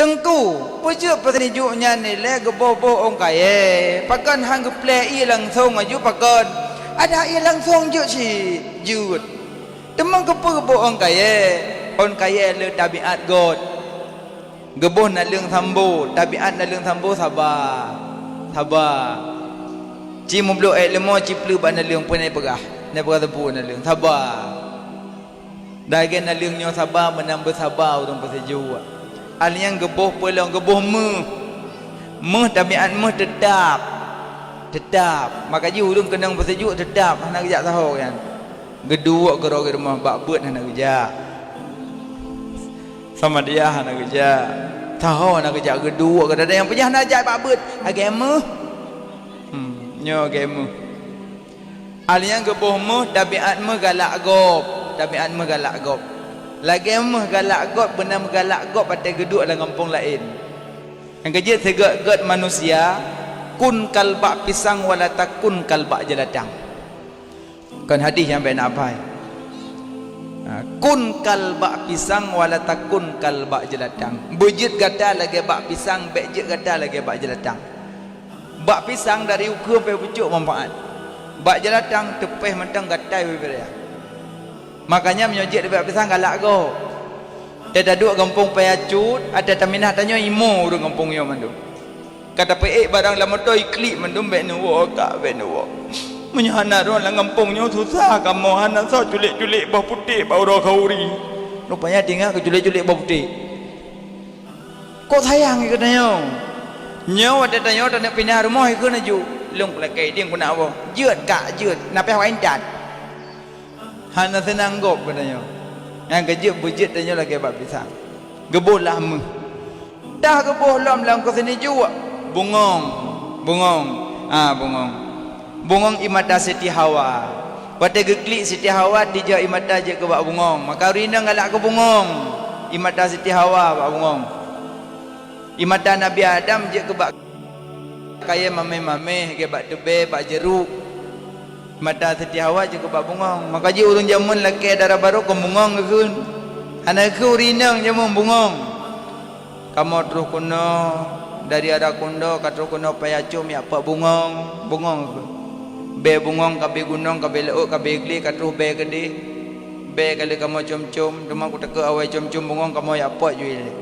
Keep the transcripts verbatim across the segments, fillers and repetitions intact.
"Teungku, peue jeuet peusijuek nyan ilée geuboh-boh ôn kayée? Pakon han geuplée ié langsong aju pakon? Adak ié langsong jeuet cit jeuet. Teuma keupeue geuboh ôn kayée? Ôn kayée le tabiat göt." Geuboh naleueng sambo, tabiat naleueng sambo saba. Saba. Ci meubloe ék leumo, ci pleuk bak naleueng, peue na peugah. Na peugah teupeu naleueng, saba. Lagée naleueng nyoe saba, meunan beusaba ureuëng peusijuek. Alheuh nyan geuboh peue lom, geuboh méuh. Méuh, tabiat méuh teutab. Teutab. Maka jih ureuëng keunong peusijuek teutab, hana geujak saho nyan. Geuduek keudroe rumoh, bak beuet hana geujak. Samadiyah hana geujak. Saho hana geujak, geuduek keudroe. Nyang peugah hana jak bak beuet, lagée méuh. Hmm, nyoe lagée méuh. Alheuh nyan geuboh méuh, tabiat méuh galak gob. Tabiat méuh galak gob. Lagée méuh galak gob, beuna meugalak gob watée geuduek lam gampông laén. Nyang keujeuet sigeut-geut manusia, "Kun kal bak pisang wala takun kal bak jeulatang." Kon hadis nyang bék na abai. Ha, "Kun kal bak pisang wala takun kal bak jeulatang." Beujeuet gata lagée bak pisang, bék jeuet gata lagée bak jeulatang. Bak pisang dari ukeue sampoe pucôk manfaat. Bak jeulatang teupéh mantong gatai bubé raya. Makanya meunyoe jeuet bak pisang galak gob. Teuduek gampông Paya Cut, ata taminah tanyoe imo ureuëng gampông nyoe mandum. Ka tapeuék barang lam moto iklik mandum bék neuwoe ka bék neuwoe. Meunyoe hana droe lam gampông nyoe susah kamoe hana soe culék-culék boh putéh bak uroe khauri. Rupanya tinggai keu culék-culék boh putéh. Kok sayang ikeu tanyoe? Nyoe watée tanyoe taneuk pinah rumoh ikeu neujok. Lôn lakée idin keunak boh. Jeuet kak jeuet, na pih awak intat. Hana seunang gob keu tanyoe. Nyang keujeuet beujeuet tanyoe lagée bak pisang. Geuboh lah méuh. Dah geuboh lom lam keuseunijuek, bungöng, bungöng, ah, bungöng. Bungöng ie mata Siti Hawa. Watée geuklik Siti Hawa, tijak ie mata jeuet keu bak bungöng. Maka ureuëng inong galak keu bungöng. Ie mata Siti Hawa bak bungöng. Ie mata Nabi Adam jeuet keu bak kayée maméh-maméh, lagée bak teubée, bak jeuruk. Mata Siti Hawa jeuet keu bak bungöng. Maka jih ureuëng jameun lakée dara barô kon bungöng geukheun. Hana geukheun ureuëng inong jameun bungöng. Kamoe troh keunoe, dari Ara Kundo ka troh keunoe Paya Cut jak peuet bungöng, bungöng geukheun. Bée bungöng ka bée gunong, ka bée laôt, ka bée glé, ka troh bée keudeh. Bée ka lheueh kamoe com-com, teuma kuteuka awai com-com bungöng kamoe jak peuet ju ilée.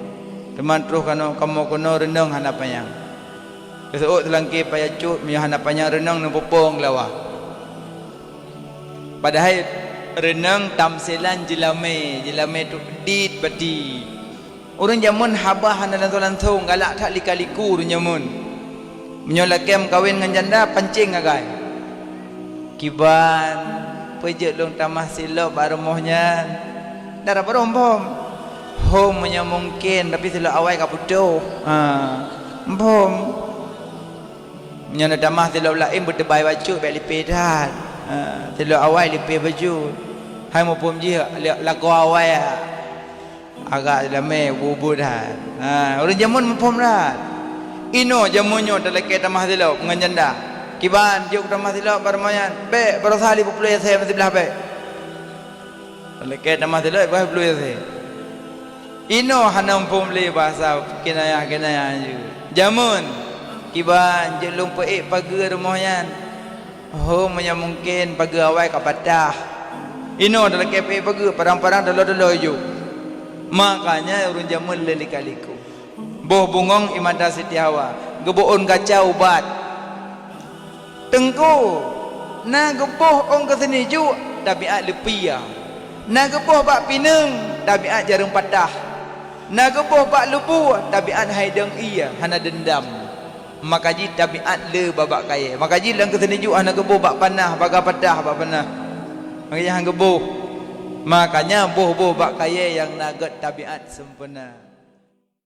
Teuma troh keunoe, kamoe keunoe reunong hana panyang. Geuseuôt seulangké Paya Cut, meunyoe hana panyang reunong neupeuphom geulawa. Padahai reunong tamsilan jeulamé, jeulamé tu dit bati. Ureuëng jameun haba hana langsong-langsong, galak that lika-liku ureuëng jameun. Meunyoe lakée meukawen ngon janda, pancéng agai. Kiban, peue jeuet lôn tamah silop bak rumoh nyan? Dara barô bom. Hom meunyoe mungken, tapi silop awai ka putôh. Ha, bom. Meunyoe neutamah silop laén beuteubai bacut bék lipée that. Ha, silop awai lipée bacut. Hai muphom jih lakoe awai. Agak lamé bu-bu that. Ha, ureuëng jameun muphom that. Inoe jameun nyoe talakée tamah silop ngon janda. Kiban jok tamah silop bak rumoh nyan, bék barosa lhèe ploh peuet sée siblah bék. Talakée tamah silop bak ploh peuet sée. Inoe hana muphom lé bahasa kinayah-kinayah nyoe. Jameun, kiban jeuet lôn peuék pageue rumoh nyan. Ho, meunyoe mungken pageue awai ka patah. Inoe talakée peuék pageue, padang-padang taloe-taloe ijok. Makanya ureuëng jameun le lika-liku. Boh bungöng ie mata Siti Hawa, geuboh ôn kaca ubat. Teungku, na geuboh ôn keuseunijuek, tabiat leupie. Na geuboh bak pineung, tabiat jareueng patah. Na geuboh bak lubu, tabiat hai dong ie, hana deundam. Maka jih tabiat le bak-bak kayée. Maka jih lam keuseunijuek hana geuboh bak panah, bak gapatah bak panah. Maka jih hana geuboh. Makanya boh-boh bak kayée nyang na göt tabiat sempurna.